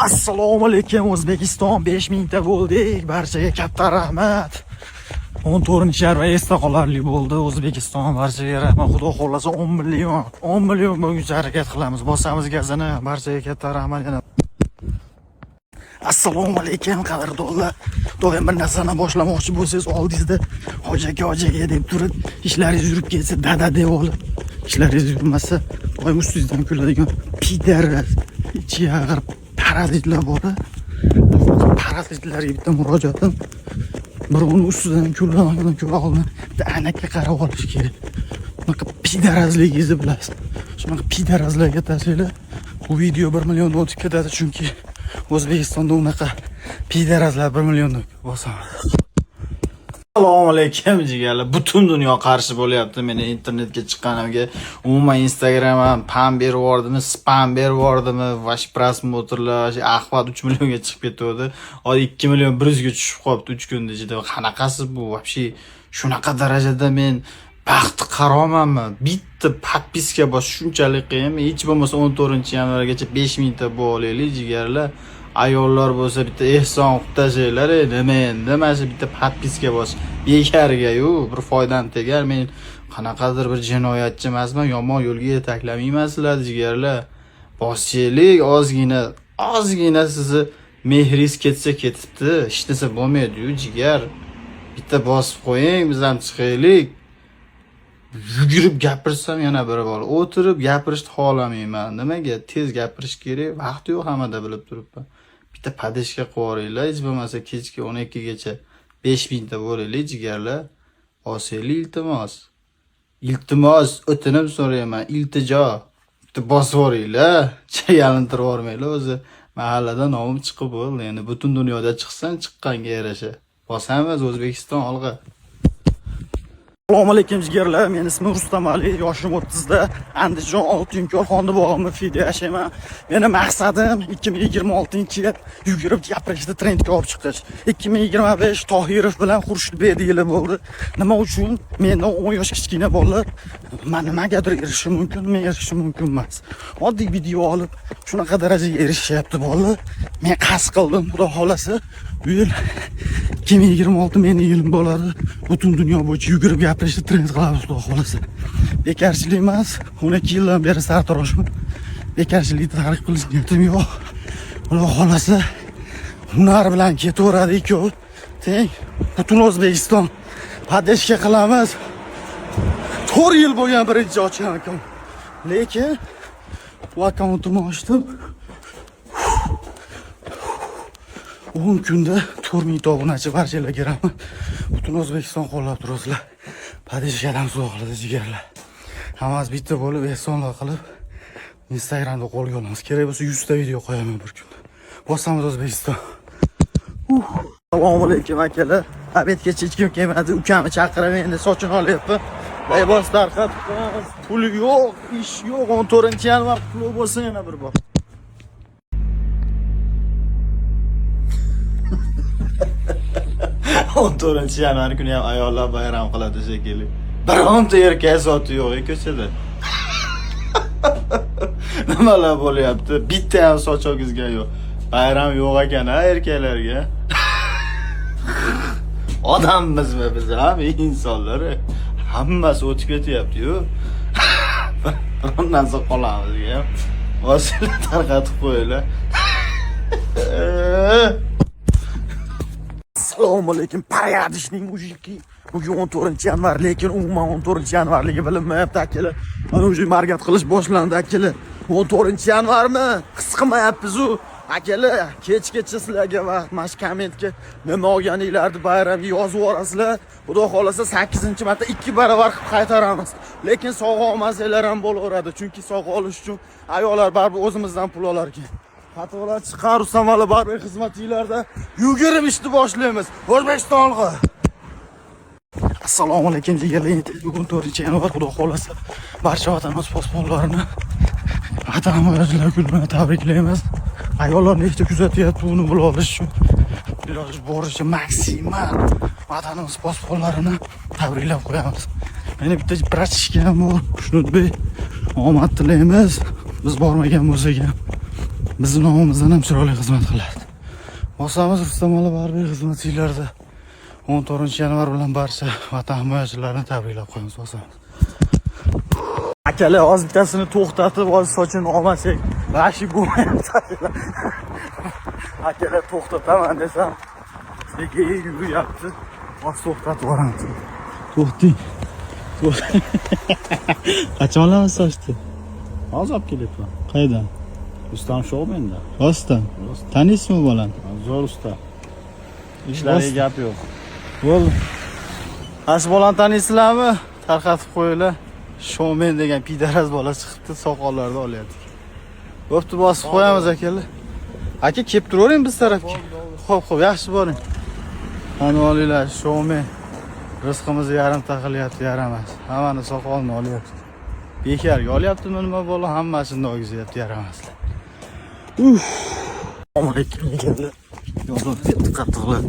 Assalomu alaykum, O'zbekiston, 5000 ta bo'ldik. Barchaga katta rahmat. 14-yanvar esda qolarli bo'ldi. O'zbekiston, barchaga rahmat. Xudo xohlasa 10 million, 10 million bo'lguncha harakat qilamiz. Bosamiz gazini. Barchaga katta rahmat yana. Assalomu alaykum, qadrdonlar. Doim bir narsani boshlamoqchi bo'lsangiz, oldingizda hoji aka, hoji aka deb turib, ishlaringiz yurib ketsa, dada deb olib, ishlaringiz yurmasa, doim ustingizdan kuladigan пидорас, ichi yag'ir parazitlar bor. Parazitlarga bitta murojaatim. Birovni ustidan kulgandan ko'ra oldin bitta aynakka qarab olish kerak. Bunaqa пидорас ligingizni bilasiz. Shunaqa пидорас larga tashlanglar. Bu video 1 milliondan o'tib ketadi, chunki O'zbekistonda unaqa пидорас lar 1 milliondan ko'p bosadi. Assalomu alaykum, jigarlar. Butun dunyo qarshi bo'lyapti meni internetga chiqqanimga. Umuman Instagram ham pam berib yubordimi, spam berib yubordimi, вообще просмотр lar, вообще охват 3 millionga chiqib ketuvdi. Hozir 2 million 100 ga tushib qolibdi 3 kunda ichida. Qanaqasi bu? Вообще shunaqa darajada men baxti qaromanmi? Bitta подписка bosish shunchalik qiyinmi? Hech bo'lmasa 14-yanvargacha 5000 ta bo'laylik, jigarlar. Ayollar bo'lsa bitta ehson qilib tashlanglar, nima endi mana shu bitta подписка bosish bekarga-yu, bir foydam tegar. Men qanaqadir bir jinoyatchi emasman, yomon yo'lga yetaklamayman sizlarni, jigarlar. Bosishlik ozgina, ozgina sizni mehringiz ketsa ketibdi, hech narsa bo'lmaydi-yu, jigar. Bitta bosib qo'ying, biz ham chiqaylik. Yugurib gapirsam yana bir bor. O'tirib gapirishni xohlamayman. Nimaga? Tez gapirish kerak, vaqt yo'q hammada, bilib turibman. Bitta поддержка qilib yuboringlar, hech bo'lmasa kechki 12 gacha 5000 ta bo'laylik, jigarlar. Bosaylik, iltimos. Iltimos, o'tinib so'rayman, iltijo. Bitta bosib yuboringlar, yalintirib yubormanglar o'zi. Mahallada nomim chiqib bo'ldi. Endi butun dunyoda chiqsin, chiqqanga yarasha. Bosamiz, O'zbekiston, olg'a. Assalomu alaykum, jigarlar. Meni ismim Rustam Ali, yoshim 30 da. Andijon, Oltinko'l, Xonibog'im Fida yashayman. Meni maqsadim 2026-yil yugurib gapirishda trendga olib chiqish. 2025 Tohirov bilan Xurshidbek yili bo'ldi. Nima uchun mendan 10 yosh kichkina bolalar man nimagadir erishishim mumkin, men erishishim mumkin emas? Oddiy video olib shunaqa darajaga erishyapti bolalar. Men qasd qildim, Xudo xolasa bu yil 2026 meni yilim bo'ladi. Butun dunyo bo'yicha yugurib gapirishni trend qilamiz, Xudo xolasa. Bekorchilik emas, 12 yildan beri sartaroshman. Bekorchilikni tark qilish niyatim yo'q. Xudo xolasa hunar bilan ketaveradi ikkovi. Teng butun O'zbekiston поддержка qilamiz. 4 yil bo'lgan birinchi ochgan akkaunt. Lekin bu akkauntimni ochdim. 10 kunda 4000 ta obunachi, barchalarga rahmat. Butun O'zbekiston qo'llab turasizlar. Поддержка dan xudo xohlasa, jigarlar. Hammamiz bitta bo'lib, ehsonlar qilib Instagramda qo'lga olamiz. Kerak bo'lsa 100 ta video qo'yaman bir kunda. Bosamiz, O'zbekiston. Assalomu alaykum, akalar. Обед gacha hech kim kelmadi. Ukamni chaqirib endi sochini olyapman. Libos tarqatib qo'yamiz. Pul yo'q, ish yo'q. 14-yanvar qutlug' bo'lsin yana bir bor. 14-yanvar kuni ham ayollar bayram qiladi shekilli. Bironta erkak zoti yo'q ko'chada. Nimalar bo'lyapti? Bitta ham soch ogizgan yo'q. Bayram yo'q ekan a erkaklarga. Odammizmi biz ham, insonlar? Hammasi o'tib ketyapti-yu. Biron narsa qolamiz ham. Vosita tarqatib qo'yinglar. Assalomu alaykum, порядочный мужики. Bugun 14-yanvar, lekin umuman 14-yanvarligi bilinmayapti, akalar. Mana уже margat qilish boshlandi, akalar. 14-yanvarmi? His qilmayapmiz u. Akalar, kechgacha sizlarga vaqt, mana shu kommentga nima olganinglarni bayramga yozib yuborasizlar. Xudo xolasa 8-marta 2 barobar qilib qaytaramiz. Lekin sovg'a olmasanglar ham bo'laveradi, chunki sovg'a olish uchun ayollar baribir o'zimizdan pul olar ekan. Fatvolar chiqqan Rustamali baribir xizmatinglarda yugurib ishni boshlaymiz. O'zbekiston olg'a. Assalomu alaykum, jigarlar. Bugun 4-yanvar, Xudo xolasa barcha vatanimiz posbonlarini Vatan himoyachilari kuni bilan tabriklaymiz. Ayollar nechta kuzatyapti, uni bila olish uchun iloji boricha maksimal vatanimiz posbonlarini tabriklab qo'yamiz. Meni bitta братишка m bor, Xushnudbek. Omad tilaymiz. Biz bormagan bo'lsak ham. Bizni nomimizdan ham chiroyli xizmat qiladi. Bosamiz. Rustam Ali Barber xizmatchilarida 14-yanvar bilan barcha vatan himoyachilarini tabriklab qo'yamiz. Bosamiz. Akalar, hozir bittasini to'xtatib, hozir sochini olmasak, вообще bo'lmayapti, akalar. Akalar, to'xtataman desam, sekin yuryapti. Hozir to'xtatib yuboramiz. To'xting. To'xting. Qachon olamiz sochni? Hozir olib kelyapman. Qayerdan? Rustam Shou menda. Rostdan. Rost. Taniysizmi bolani? Zo'r usta. Ishlariga gap yo'q. Bo'ldi. Ana shu bolani taniysizlarmi? Tarqatib qo'yinglar. Shoumen degan пидарас bola chiqibdi, soqollarni olyapti. Bo'pti, bosib qo'yamiz, akalar. Aka, kelib turavering biz tarafga. Xo'p, yaxshi boring. Mana olinglar, shoumen. Rizqimizni yarimta qilyapti, yaramas. Hammani soqolini olyapti. Bekarga olyaptimi nima bola, hammasini ogizyapti, yaramaslar. Uf. Assalomu alaykum. Qattiqlar.